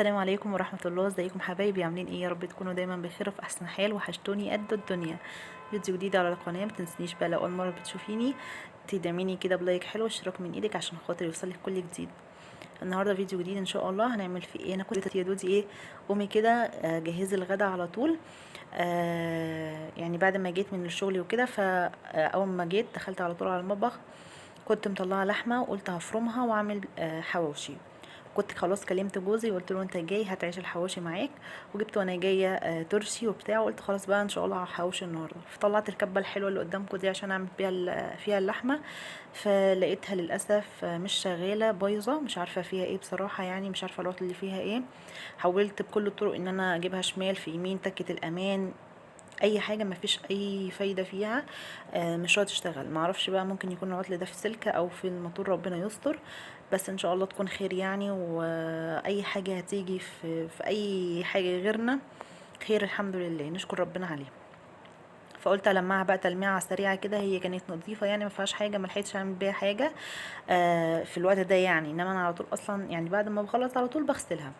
السلام عليكم ورحمة الله. ازيكم حبايبي؟ عاملين ايه؟ يا رب تكونوا دايما بخير وفي احسن حال. وحشتوني قد الدنيا. فيديو جديد على القناة، ما تنسنيش بقى لو اول مرة بتشوفيني تدعميني كده ب like حلو واشتراك من ايدك عشان خاطر يوصلك كل جديد. النهارده فيديو جديد ان شاء الله هنعمل فيه ايه؟ انا كنت يا دودي ايه، قومي كده جهزي الغدا على طول. يعني بعد ما جيت من الشغل وكده، فاول ما جيت دخلت على طول على المطبخ، كنت مطلعه لحمه وقلت هفرمها واعمل حواوشي. كنت خلاص كلمت جوزي وقلت له انت جاي هتعيش الحواوشي معاك، وجبت وانا جاية ترشي وبتاع، وقلت خلاص بقى ان شاء الله هحوش النهارده. فطلعت الكبه الحلوة اللي قدامكم دي عشان اعمل بيها فيها اللحمة، فلقيتها للاسف مش شغالة، بايظة، مش عارفه فيها ايه بصراحة، يعني مش عارفه العطل اللي فيها ايه. حاولت بكل الطرق ان انا اجيبها شمال في يمين، تكه الامان، اي حاجة، مفيش اي فايده فيها، مش راضية تشتغل. معرفش بقى، ممكن يكون العطل ده في السلكه او في الموتور، ربنا يستر، بس ان شاء الله تكون خير يعني. واي حاجة هتيجي في اي حاجة غيرنا خير، الحمد لله، نشكر ربنا عليه. فقلت المعها بقى تلميعه سريعة كده، هي كانت نظيفة يعني ما فيهاش حاجة، ما لحقتش اعمل بيها حاجة في الوقت ده يعني، انما انا على طول اصلا يعني بعد ما بخلص على طول بغسلها.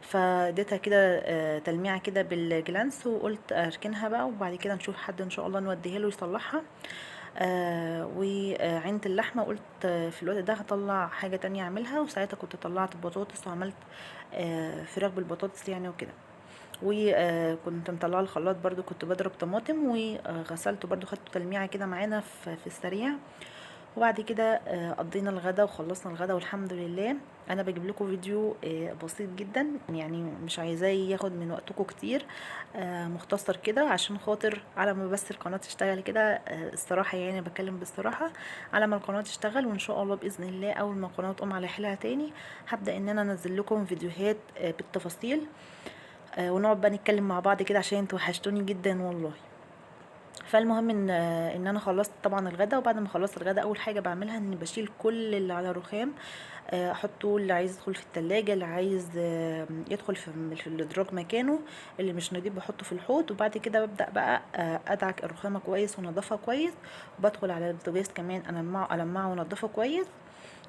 فاديتها كده تلميعه كده بالجلانس، وقلت اركنها بقى وبعد كده نشوف حد ان شاء الله نوديها له يصلحها. وعينة اللحمة قلت في الوقت ده هطلع حاجة تانية اعملها، وساعتها كنت طلعت بطاطس وعملت فراخ بالبطاطس يعني وكده. وكنت مطلعه الخلاط برضو، كنت بضرب طماطم وغسلته برضو، خدته تلميعه كده معانا في السريع. وبعد كده قضينا الغدا وخلصنا الغدا والحمد لله. انا بجيب لكم فيديو بسيط جدا يعني، مش عايزاه ياخد من وقتكم كتير، مختصر كده عشان خاطر على ما بس القناة تشتغل كده. الصراحة يعني بتكلم بالصراحه، على ما القناة تشتغل، وان شاء الله باذن الله اول ما القناة تقوم على حيلها تاني هبدا ان انا انزل لكم فيديوهات بالتفاصيل، ونقعد بقى نتكلم مع بعض كده عشان انتوا وحشتوني جدا والله. فالمهم ان انا خلصت طبعا الغدا، وبعد ما خلصت الغدا اول حاجة بعملها ان بشيل كل اللي على الرخام، احطه اللي عايز يدخل في التلاجة، اللي عايز يدخل في الادراج مكانه، اللي مش نضيف بحطه في الحوض. وبعد كده ببدا بقى ادعك الرخامه كويس وانضفها كويس، وبدخل على البوتاجاز كمان المعه وانضفه كويس.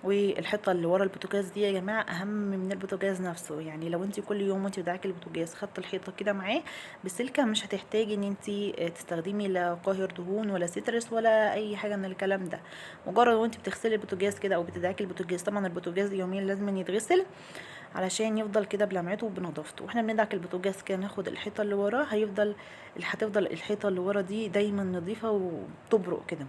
والحيطه اللي ورا البوتاجاز دي يا جماعة اهم من البوتاجاز نفسه، يعني لو انت كل يوم وانت بتدعكي البوتاجاز خدت الحيطة كده معاه بسلكه، مش هتحتاجي ان انت تستخدمي لا قاهر دهون ولا سترس ولا اي حاجة من الكلام ده. مجرد وانت بتغسلي البوتاجاز كده او بتدعكي البوتاجاز، طبعا البوتاجاز يوميا لازم يتغسل علشان يفضل كده بلمعته وبنظافته. واحنا بندعك البوتاجاز كده ناخد الحيطة اللي وراه، هتفضل الحيطة اللي ورا دي دايما نظيفة وبتبرق كده،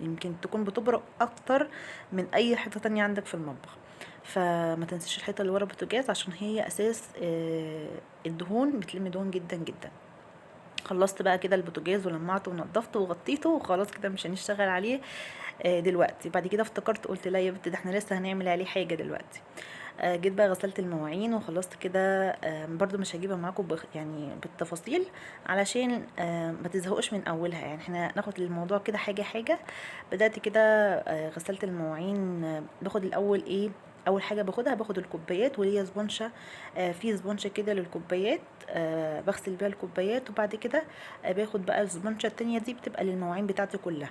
يمكن تكون بتبرق اكتر من اي حيطة تانية عندك في المطبخ. فما تنسيش الحيطة اللي ورا البوتاجاز عشان هي اساس الدهون، بتلم دهون جدا جدا. خلصت بقى كده البوتاجاز ولمعته ونضفته وغطيته وخلاص كده، مش هنشتغل عليه دلوقتي. بعد كده افتكرت قلت لا يا بنت، ده احنا لسه هنعمل عليه حاجة دلوقتي. جيت بقى غسلت المواعين وخلصت كده. برضو مش هجيبها معاكم يعني بالتفاصيل علشان ما تزهقوش من اولها، يعني احنا ناخد الموضوع كده حاجة حاجة. بدات كده غسلت المواعين. باخد الاول ايه، اول حاجة باخدها باخد الكوبايات، وهي سبونشه، في سبونشه كده للكوبايات، بغسل بيها الكوبايات. وبعد كده باخد بقى السبونشه التانية دي بتبقى للمواعين بتاعتي كلها،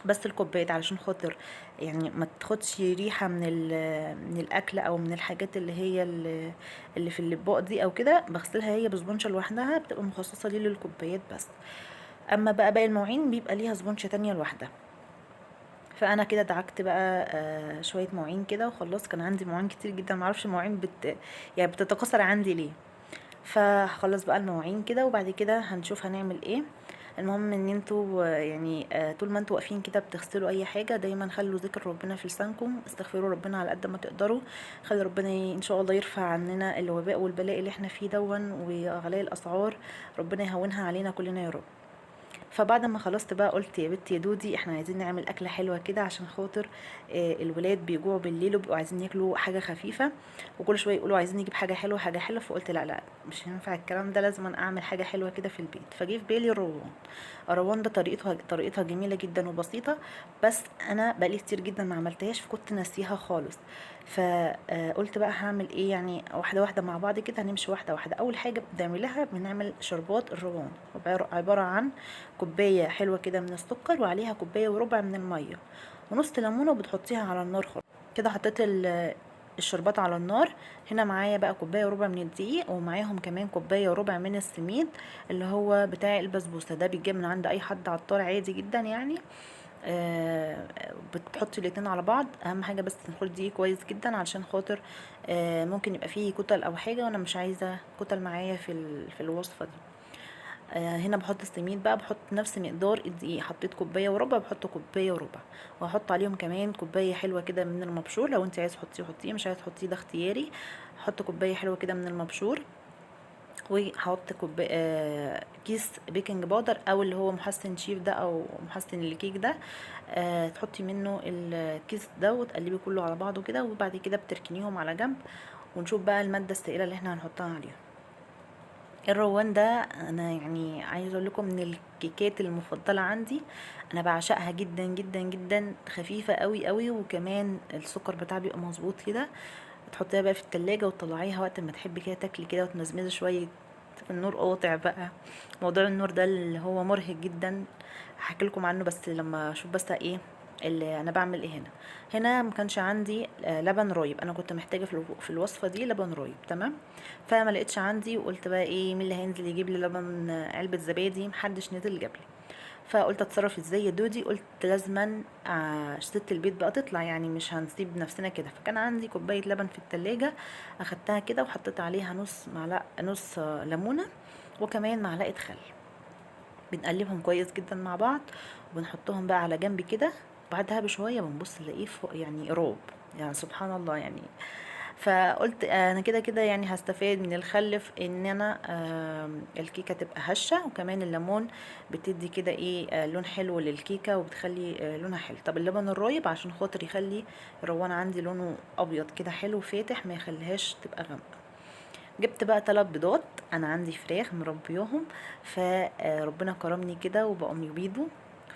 بس الكوبايات علشان خاطر يعني ما تاخدش ريحه من الاكل او من الحاجات اللي هي اللي في الاطباق دي او كده، بغسلها هي بسبونشه لوحدها بتبقى مخصصة لي للكوبايات بس. اما بقى باقي المواعين بيبقى ليها سبونشه تانية لوحدها. فانا كده دعكت بقى شوية مواعين كده وخلاص. كان عندي مواعين كتير جدا، معرفش المواعين يعني بتتكاثر عندي ليه. فهخلص بقى المواعين كده وبعد كده هنشوف هنعمل ايه. المهم ان انتوا يعني طول ما انتوا واقفين كده بتغسلوا اي حاجة دايما خلوا ذكر ربنا في لسانكم، استغفروا ربنا على قد ما تقدروا، خلي ربنا ان شاء الله يرفع عننا الوباء والبلاء اللي احنا فيه دون وغلاء الاسعار، ربنا يهونها علينا كلنا يا رب. فبعد ما خلصت بقى قلت يا بنتي يا دودي احنا عايزين نعمل اكله حلوة كده عشان خاطر الولاد بيجوعوا بالليل وبيبقوا عايزين ياكلوا حاجة خفيفة، وكل شوية يقولوا عايزين نجيب حاجة حلوة حاجة حلوة. فقلت لا لا مش هينفع الكلام ده، لازم انا اعمل حاجة حلوة كده في البيت. فجه في بالي الروان. الروان ده طريقتها جميلة جدا وبسيطة، بس انا بقالي كتير جدا ما عملتهاش فكنت ناسيها خالص. فقلت بقى هعمل ايه يعني، واحدة واحدة مع بعض كده، هنمشي واحدة واحدة. اول حاجة بنعملها بنعمل شربات الروان، عبارة عن كوباية حلوة كده من السكر وعليها كوباية وربع من المية ونص ليمونه، وبتحطيها على النار خالص كده. حطيت الشربات على النار. هنا معايا بقى كوباية وربع من الدقيق، ومعاهم كمان كوباية وربع من السميد اللي هو بتاع البسبوسه، ده بيتجاب من عند اي حد عطار عادي جدا يعني. بتحطي الاتنين على بعض. اهم حاجة بس تنخلي دقيق كويس جدا علشان خاطر ممكن يبقى فيه كتل او حاجة، وانا مش عايزه كتل معايا في الوصفة دي. هنا بحط السميد بقى، بحط نفس مقدار الدقيق، حطيت كوباية وربع بحط كوباية وربع، وهحط عليهم كمان كوباية حلوة كده من المبشور، لو انت عايز تحطيه حطيه، مش عايز تحطيه ده اختياري. هحط كوباية حلوة كده من المبشور، وهحط كيس baking powder او اللي هو محسن شيف ده او محسن الكيك ده، تحطي منه الكيس ده وتقلبي كله على بعضه كده، وبعد كده بتركنيهم على جنب. ونشوف بقى المادة السائلة اللي احنا هنحطها عليهم. الروان ده انا يعني عايزه اقول لكم من الكيكات المفضلة عندي، انا بعشقها جدا جدا جدا، خفيفة قوي قوي، وكمان السكر بتاعها بيبقى مظبوط كده. تحطيها بقى في التلاجة وتطلعيها وقت ما تحبي كده تاكلي كده وتمزمزي شوية. النور قاطع بقى، موضوع النور ده اللي هو مرهق جدا هحكي لكم عنه بس لما اشوف بس ايه اللي انا بعمل ايه. هنا ما كانش عندي لبن رايب، انا كنت محتاجه في الوصفة دي لبن رايب، تمام. فما لقيتش عندي، وقلت بقى ايه مين اللي هينزل يجيب لي لبن، علبة زبادي، محدش نزل جاب لي. فقلت اتصرف ازاي يا دودي، قلت لازما ست البيت بقى تطلع، يعني مش هنسيب نفسنا كده. فكان عندي كوباية لبن في التلاجة، اخدتها كده وحطيت عليها نص معلقه، نص ليمونه، وكمان معلقه خل. بنقلبهم كويس جدا مع بعض، وبنحطهم بقى على جنب كده. بعدها بشوية بنبص نلاقيه فوق يعني روب، يعني سبحان الله يعني. فقلت انا كده كده يعني هستفاد من الخل في ان انا الكيكه تبقى هشه، وكمان الليمون بتدي كده ايه، لون حلو للكيكه وبتخلي لونها حلو. طب اللبن الرايب عشان خاطر يخلي الروان عندي لونه ابيض كده حلو فاتح، ما يخليهاش تبقى غامقه. جبت بقى 3 بيضات، انا عندي فراخ مربياهم، فربنا كرمني كده وبقوا يبيضوا،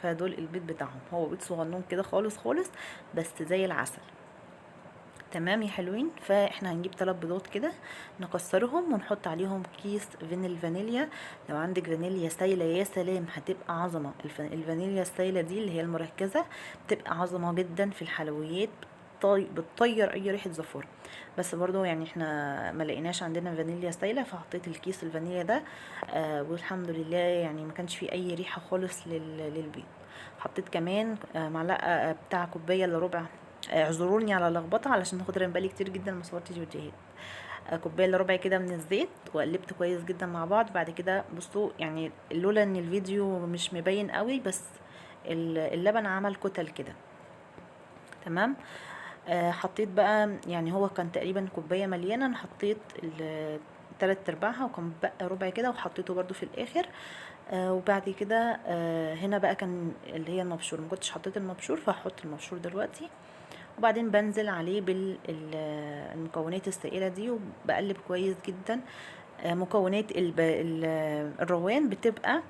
فدول البيض بتاعهم هو بيض صغنون كده خالص خالص بس زي العسل، تمام يا حلوين. فاحنا هنجيب 3 بيضات كده نكسرهم ونحط عليهم كيس فانيليا. لو عندك فانيليا سايله يا سلام هتبقى عظمه. الفانيليا السايله دي اللي هي المركزة بتبقى عظمه جدا في الحلويات، بتطير اي ريحه زفاره. بس برضو يعني احنا ما لقيناش عندنا فانيليا سايله، فحطيت الكيس الفانيليا ده، والحمد لله يعني ما كانش فيه اي ريحه خالص للبيض. حطيت كمان معلقه بتاع كوباية الا ربع، اعذروني على اللخبطة علشان خاطر انا بقالي كتير جدا ما صورتش فيديوهات، كوباية الا ربع كده من الزيت، وقلبت كويس جدا مع بعض. بعد كده بصوا يعني لولا ان الفيديو مش مبين قوي بس اللبن عمل كتل كده، تمام. حطيت بقى يعني هو كان تقريبا كوباية مليانة، انا حطيت 3/4 وكان بقى ربع كده، وحطيته برده في الاخر. وبعد كده هنا بقى كان اللي هي المبشور، ما كنتش حطيت المبشور فهحط المبشور دلوقتي. وبعدين بنزل عليه بالمكونات السائلة دي وبقلب كويس جدا. مكونات الروان بتبقى،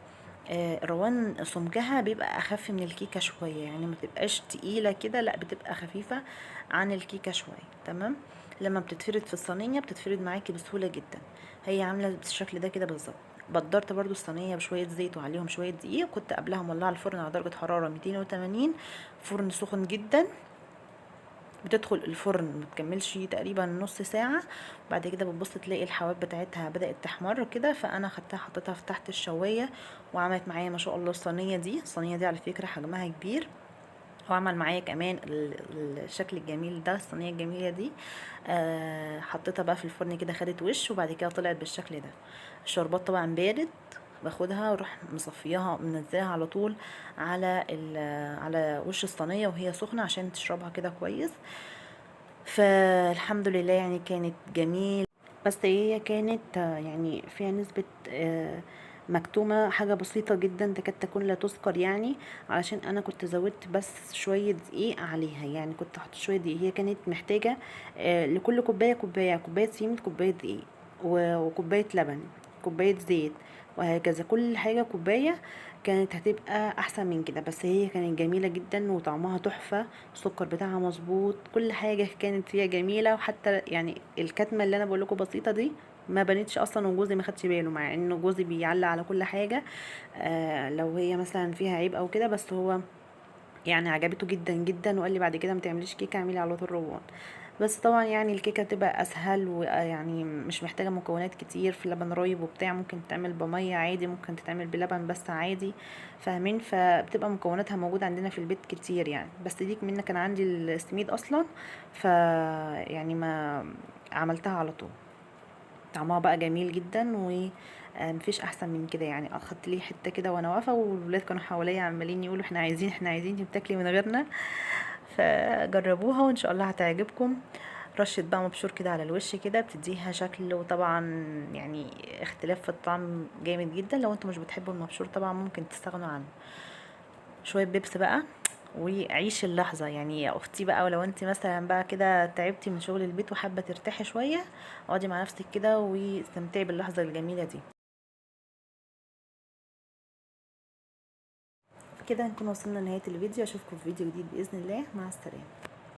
الروان سمكها بيبقى اخف من الكيكه شوية، يعني ما تبقاش تقيلة كده، لا بتبقى خفيفة عن الكيكه شوية، تمام. لما بتتفرد في الصينية بتتفرد معاكي بسهولة جدا، هي عامله بالشكل ده كده بالظبط. بدرت برضو الصينية بشوية زيت وعليهم شوية دقيق، كنت قبلها مولعه الفرن على درجه حرارة 280، فرن سخن جدا. بتدخل الفرن ما بتكملش تقريبا نص ساعة، بعد كده بتبص تلاقي الحواف بتاعتها بدات تحمر كده، فانا خدتها حطيتها في تحت الشوايه وعملت معايا ما شاء الله. الصينية دي على فكرة حجمها كبير، وعمل معايا كمان الشكل الجميل ده، الصينية الجميلة دي. حطيتها بقى في الفرن كده خدت وش، وبعد كده طلعت بالشكل ده. الشربات طبعا بارد، باخدها واروح مصفياها منزلها على طول على وش الصينية وهي سخنة عشان تشربها كده كويس. فالحمد لله يعني كانت جميل، بس هي كانت يعني فيها نسبه مكتومة، حاجة بسيطة جدا تكاد تكون لا تذكر يعني، علشان انا كنت زودت بس شوية دقيق عليها، يعني كنت حطيت شوية دقيق. هي كانت محتاجه لكل كوباية كوباية، كوباية سميد، كوباية دقيق، وكوبايه لبن، كوباية زيت، وهكذا، كل حاجة كوباية. كانت هتبقى احسن من كده، بس هي كانت جميلة جدا وطعمها تحفة، السكر بتاعها مظبوط، كل حاجة كانت فيها جميلة. وحتى يعني الكتمه اللي انا بقول لكم بسيطة دي ما بانتش اصلا، وجوزي ما خدش باله، مع انه جوزي بيعلق على كل حاجة، لو هي مثلا فيها عيب او كده، بس هو يعني عجبته جدا جدا وقال لي بعد كده ما تعمليش كيكة، اعملي على طول روان. بس طبعا يعني الكيكه بتبقى اسهل، ويعني مش محتاجه مكونات كتير، في لبن رايب وبتاع، ممكن تتعمل بميه عادي، ممكن تتعمل بلبن بس عادي، فاهمين؟ فبتبقى مكوناتها موجودة عندنا في البيت كتير يعني. بس ديك منك كان عندي السميد اصلا، ف يعني ما عملتها على طول. طعمها بقى جميل جدا ومفيش احسن من كده يعني. اخدت لي حتة كده وانا واقفة، والولاد كانوا حواليا عمالين يقولوا احنا عايزين احنا عايزين، انتي بتاكلي من غيرنا. فجربوها وان شاء الله هتعجبكم. رشه بقى مبشور كده على الوش كده، بتديها شكل، وطبعا يعني اختلاف في الطعم جامد جدا. لو انتوا مش بتحبوا المبشور طبعا ممكن تستغنوا عنه. شوية بيبس بقى وعيش اللحظة يعني يا اختي بقى. ولو انت مثلا بقى كده تعبتي من شغل البيت وحابة ترتاحي شوية، اقعدي مع نفسك كده واستمتعي باللحظة الجميلة دي. كده نكون وصلنا لنهاية الفيديو. اشوفكم في فيديو جديد باذن الله. مع السلامة.